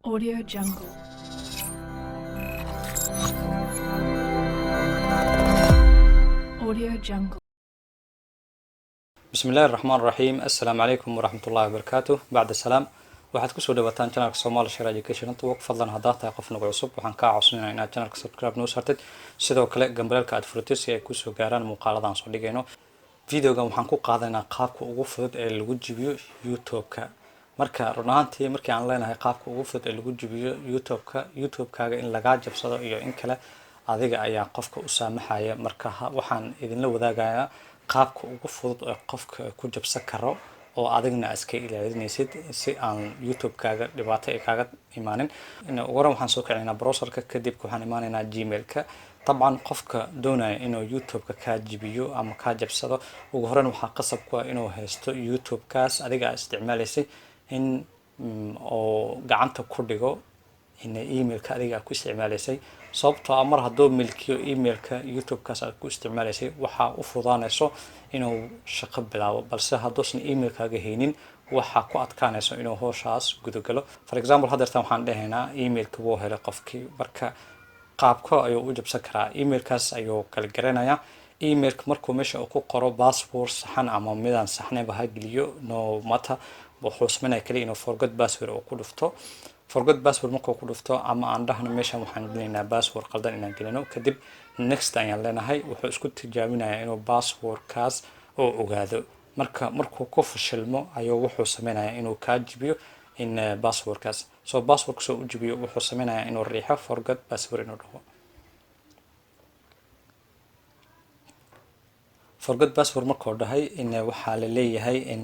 Audio Jungle. Audio Jungle. Bismi illahi raxmaan raxiim. Assalaamu calaykum waraxmat ullahi wabarakaatuh. Bacda salaam, waxaad kusoo dhawaataan channelka Somali Share Education Network. Fadlan, haddaad tahay qof nagu cusub, waxaan kaa codsanayna inaad channelka subscribe noo saartid, sidoo kale gambaleelka aad furatid si ay kusoo gaaraan muuqaaladan soo dhigayno. Videogan waxaan ku qaadanaynaa qaabka ugu fudud ee lagu jibiyo YouTube-ka. Marka run ahaantii, markii aan leenahay qaabka ugu fudud ee lagu jibiyo YouTube-ka, YouTube-kaaga in lagaa jabsado iyo in kale adiga ayaa qofka u saamaxaya. Marka waxaan idinla wadaagayaa qaabka ugu fudud ee qofka ku jabsan karo oo adigna iska ilaalinaysid si aan YouTube-kaaga dhibaato ay kaaga imaanin. Ugu horan waxaan soo kicinaynaa browserka, kadib waxaan imaanaynaa Gmail-ka. Dabcan, qofka doonaya inuu YouTube-ka kaa jibiyo ama kaa jabsado, ugu horeyn waxaa qasab ku ah inuu haysto YouTube-kaas adiga aad isticmaalaysay, in oo gacanta ku dhigo in emailka adiga aad ku isticmaalaysay, sababtoo ah mar hadduu milkiyo emailka YouTube-kaas aad ku isticmaalaysay, waxaa u fudaanayso inuu shaqo bilaabo. Balse hadduusan emailkaaga haynin, waxaa ku adkaanayso inuu howshaas gudagalo. For example, haddeertan waxaan dhahaynaa emailka wuu helay qofkii. Marka qaabko ayuu u jabsan karaa? Emailkaas ayuu kala garanayaa. Emailka markuu meesha uu ku qoro password saxan ama midaan saxnaynba ha geliyo, no matter, wuxuu sameynaya kaliya inuu forgot password uu ku dhufto. Forgot password markuu ku dhufto, ama aan dhahno meeshan waxaan gelinaynaa password qaldan inaan gelino, kadib next ayaan leenahay. Wuxuu isku tijaabinayaa inuu passwordkaas oo ogaado. Marka markuu ku fashilmo ayuu wuxuu sameynayaa inuu kaa jibiyo in passwordkaas. So passwordka soo u jibiyo, wuxuu sameynayaa inuu riixo forgot password inuu dhaho. Forgot password markuu dhahay, in waxaa la leeyahay in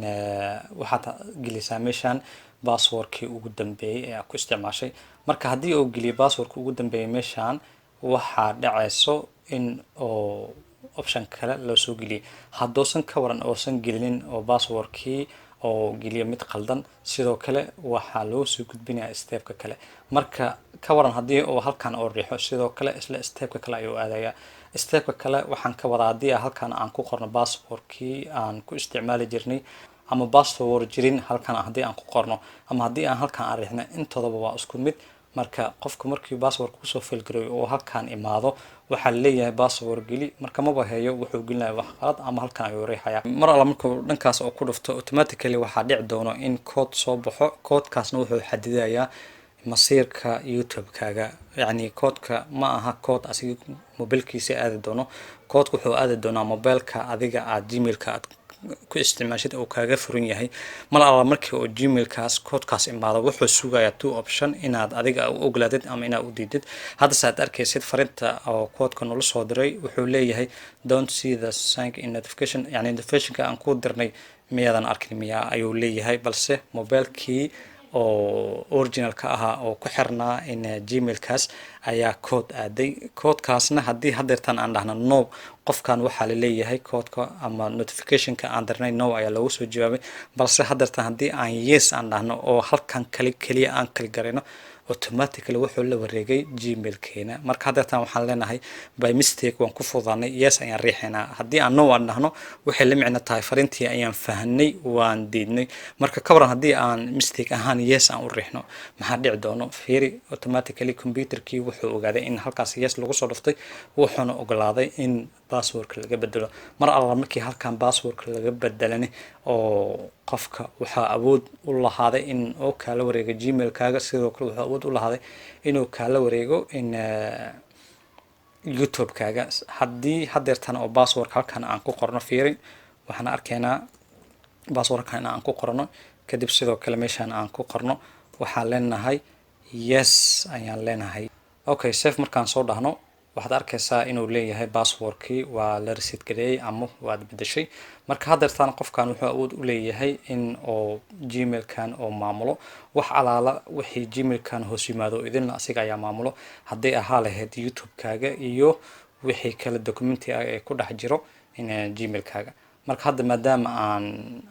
waxaad gelisaa meeshan passwordkii ugu dambeeyay ee aad ku isticmaashay. Marka haddii uu geliyo passwordka ugu dambeeyay meeshan, waxaa dhacayso in oo option kale loo soo geliyay. Hadduusan ka waran oosan gelinin oo passwordkii oo geliyo mid qaldan, sidoo kale waxaa loo soo gudbinayaa stepka kale. Marka ka waran haddii uu halkan oo riixo? Sidoo kale isla stepka kale ayuu aadayaa. Stepka kale waxaan ka wadaa, haddii halkan aan ku qorno passwordkii aan ku isticmaali jirnay ama password jirin halkan haddii aan ku qorno, ama haddii aan halkan aan riixno, intoodaba waa isku mid. Marka qofka markii password kusoo fail gareeyo oo halkan imaado, waxaa leeyahay password geli. Marka maba heeyo, wuxuu gelinaya wax qalad ama halkan ayuu riixaya. Mar alla markuu dhankaas oo ku dhufto, automatically waxaa dhici doono in code soo baxo. Codekaasna wuxuu xadidayaa masiirka YouTube-kaaga. Yacni koodka ma aha code asiga mobilkiisa aadi doono. Koodka wuxuu aadi doonaa mobilka adiga aad Gmailka aad ku isticmaashid oo kaaga furan yahay. Mar alla markii uu Gmailkaas koodkaas imaado, wuxuu sugayaa two option: inaad adiga u ogolaadid ama inaad u diidid. Haddase aad arkaysid farinta oo koodka nala soo diray, wuxuu leeyahay "Don't see the sign in notification", yani notificationka aan ku dirnay miyaadan arkin miyaa ayuu leeyahay. Balse mobilkii oo originalka ahaa oo ku xirnaa in Gmailkaas ayaa code aaday. Koodkaasna haddii hadeertan aan dhahno no, qofkan waxaa la leeyahay koodka ama notificationka aan dirnay no ayaa loogu soo jawaabay. Balse hadeertan haddii aan yes aan dhahno oo halkan kali keliya aan kali garayno, automatically wuxuu la wareegay Gmailkeena. Marka hadeertan waxaan leenahay by mistake waan ku fudaanay, yes ayaan riixaynaa. Haddii aan no aan dhahno, waxay la micno tahay farintii ayaan fahanay, waan diidnay. Marka ka waran haddii aan mistake ahaan yes aan u riixno, maxaa dhici doono? Fiiri, automatically computerkii wuxuu ogaaday in halkaas yes lagu soo dhuftay, wuxuuna ogolaaday in passwordka laga bedelo. Mar alla markii halkan passwordka laga bedelani oo qofka waxaa awood u lahaaday in uu kaala wareego Gmailkaaga, sidoo kale wuxuu awood u lahaaday inuu kaala wareego in YouTube-kaaga. Haddii hadeertan oo passwordka halkan aan ku qorno, fiiri, waxaan arkaynaa passwordkan aan ku qorno, kadib sidoo kale meeshaan aan ku qorno, waxaan leenahay yes ayaan leenahay. Okay, save markaan soo dhahno, waxaad arkaysaa inuu leeyahay passwordkii waa la reset gareeyey ama waad bedeshay. Marka hadeertaan qofkan wuxuu awood u leeyahay in oo Gmailkan oo maamulo. Wax alaala wixii Gmailkan hoos yimaado idinna asiga ayaa maamulo, hadday ahaa lahayd YouTube-kaaga iyo wixii kale documenti ah ee ku dhex jiro in Gmailkaaga. Marka hadda maadaama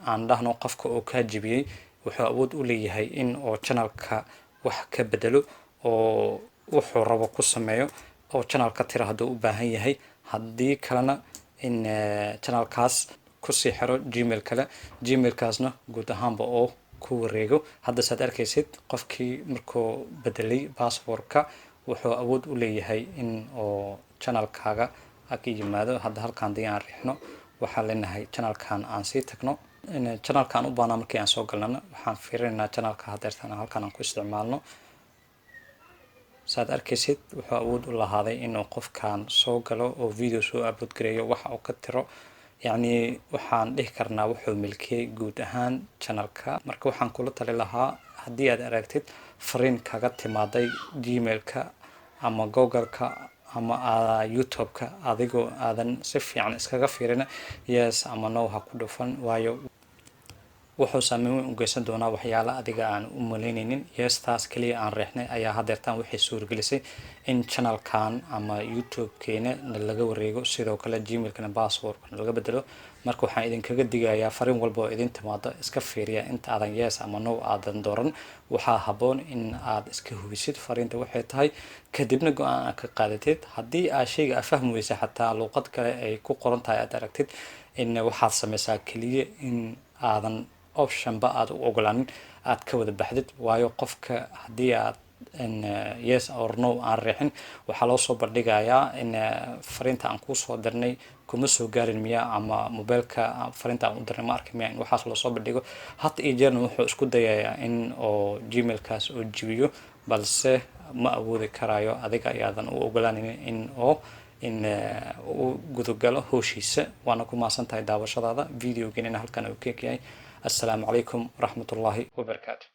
aan dhahno qofka uu kaa jibiyey, wuxuu awood u leeyahay in oo channelka wax ka bedelo oo wuxuu rabo ku sameeyo, oo channelka tira hadduu u baahan yahay, haddii kalena in channelkaas kusii xiro Gmail kale, Gmailkaasna guud ahaanba oo ku wareego. Hadda saad arkaysid, qofkii markuu bedelay passwordka, wuxuu awood u leeyahay in oo channelkaaga ka yimaado. Hadda halkaan hadii aan riixno, waxaan leenahay channelkan aan sii tagno, channelka aan u baahnaa. Markii aan soo galnana, waxaan fiirinaynaa channelka hadeertaan halkaan aan ku isticmaalno. Saad arkaysid, wuxuu awood u lahaaday inuu qofkan soo galo oo video soo upload gareeyo, waxa uu ka tiro. Yacni waxaan dhihi karnaa wuxuu milkiyey guud ahaan channelka. Marka waxaan kula tali lahaa, haddii aad aragtid fariin kaga timaaday Gmailka ama Google-ka ama YouTube-ka, adigoo aadan si fiican iskaga fiirin, yes ama no ha ku dhufan, waayo wuxuu saameyn weyn u geysan doonaa waxyaala adiga aan u malaynaynin. Yes taas kaliya aan reexnay ayaa hadeertaan waxay suurgelisay in channelkan ama YouTube-keena laga wareego, sidoo kale Gmailkana passwordkana laga bedelo. Marka waxaan idinkaga digayaa, fariin walba oo idin timaado iska fiiriya inta aadan yes ama no aadan dooran. Waxaa habboon in aad iska hubisid fariinta waxay tahay, kadibna go-aan aad ka qaadatid. Haddii aad shayga aad fahmi weysa, xataa luuqad kale ay ku qoran tahay aad aragtid, in waxaad sameysaa keliya in aadan optionba aad u ogolaanin, aad ka wada baxdid. Waayo qofka haddii aad yes or no aan riixin, waxaa loo soo bandhigayaa in fariinta aan kuusoo dirnay kuma soo gaarin miya, ama mobileka fariinta aan u dirnay ma arki miya, in waxaas loo soo bandhigo. Had iyo jeerna wuxuu isku dayayaa in oo Gmailkaas oo jibiyo, balse ma awoodi karayo. Adiga ayaadan u ogolaanaynin in oo in uu gudagalo howshiisa. Waana ku mahadsan tahay daawashadaada. Videogenina halkan uu ka yahay. Assalaamu calaykum waraxmatullaahi wabarakaatu.